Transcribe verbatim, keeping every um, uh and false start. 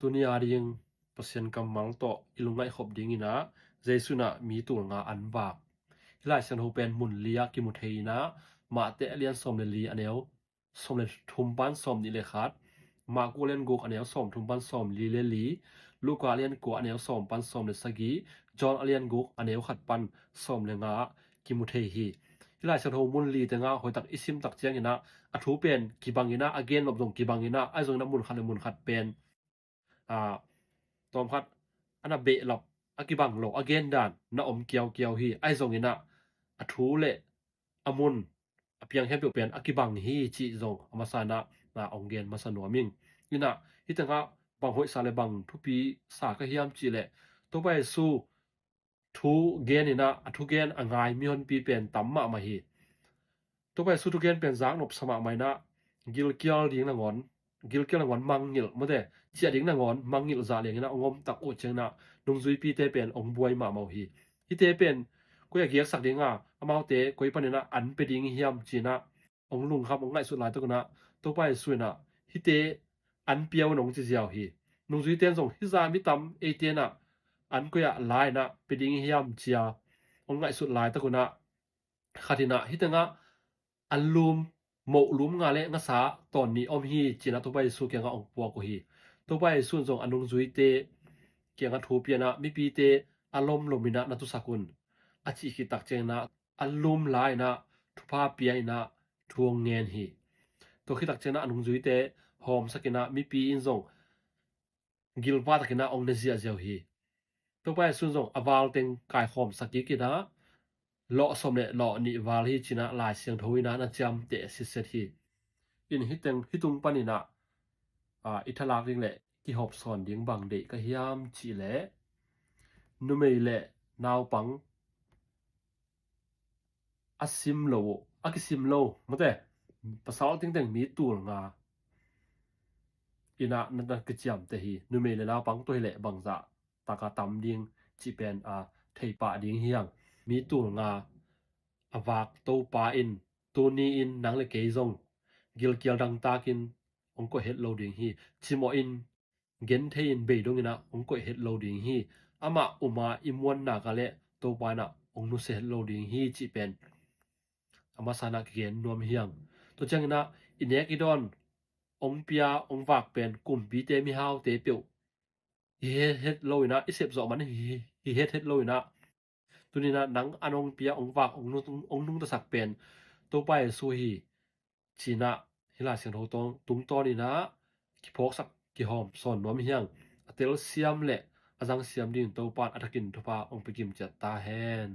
Tuni a ding Pasian kammal tawh i lungngaih khop dingin ah Jesu in ah mi tul nga an vak. Hih Lai Siangtho pen mun li ah kimu thei in ah, Mate a lian sawm le li a neu sawm le thum pan sawm nih le khat, Marku a lian guk a neu sawm thum pan sawm li le li, Luka a lian kua a neu sawm pan sawm le sagih, John a lian guk a neu khat pan sawm le nga ah kimu thei hi. Hih Lai Siangtho mun li teng ah hoihtak i sim tak ciangin ah a thu pen kibang in ah, a gen nop zong kibang in ah, ahi zongin ah mun khat le mun khat pen a, tawmkhat a na behlap, a kibang lo, a gen dan na om kiaukiau hi. Ahi zongin ah a thu le a mun a piang khempeuh pen a kibang hi cih zong a masa in ah na ong gen masa nuam ing. In ah hih teng ah bang hoihsa le bang thupi sa ka hiam cih leh, Topa Jesu thu gen in ah, a thugen a ngai mihonpi pen tam mahmah hi. Topa Jesu thugen pen zaknop sa mahmah in ah, gilkial ding nangawn, gilkial nangawn mangngilh, mate, ciah ding nangawn mangngilh zah liang in ah ong om tak uh ciangin ah nungzuipite pen ong buai mahmah uh hi. Hihte pen koi a giaksak ding a, amaute koi panin ah an pia ding hiam ci-in ah ong lungkham, ong ngaihsut laitak un ah Topa Jesu in ah hihte an pia un ong ci ziau hi. Nungzuite in zong hih zah mi tam eite in ah an koi ah la in ah pia ding hiam ci-a ong ngaihsut laitak un ah khat in ah hih teng ah an lum, moh lum nga le ngasa tawn nih om hi ci-in ah Topa Jesu kiangah ong puak uh hi. Topa Jesu in zong a nungzuite kiangah thu pia in ah, mipite a lomlom in ah na tusak un, a cih khit tak ciangin ah an lum la in ah thupha pia in ah thu ong ngen hi. Tua khit tak ciangin ah a nungzuite hawmsak in ah mipi in zong gilvah takin ah ong ne ziahziah uh hi. Topa Jesu in zong a val teng kaikhawmsak kik in ah, lawh sawm le lawh nih val hi ci-in ah Lai Siangtho in ah na ciamteh sitset hi. In hih teng, hih tung panin ah, a, i thalak ding le kihawp sawn ding bang deih ka hiam cih leh, numei le naupang a sim lo uh, a kisim lo, mate, pasal tengteng mi tul nga in ah na, na kiciamteh hi. Numei le naupang tua hi leh bangzah tak a tam ding cih pen a thei pah ding hi hang. Mi tul nga a vak Topa in tuni in nang le kei zong gilkial dangtak in ong koih het lo ding hi. Cimawh in, genthei in, bei dong in ah ong koih het lo ding hi. Amah um a i muanna ka le Topa in ah ong nusia het lo ding hi cih pen a masa in ah kigen nuam hi hang. Tua ciangin ah i nek i dawn, ong pia ong vak pen kumpite, mihaute peuh hi het, het lo in ah, i sep zawh man hi, hi het, het lo in ah, tuni in ah nang an ong pia ong vak ong nung, ong nungtasak pen Topa Jesu hi ci-in ah hih Lai Siangtho tawng, tungtawn in ah kiphawksak, kihawm sawn nuam hi hang. A telsiam le a zangsiam dingin Topa in a thakin thupha ong pia kim ciat ta hen.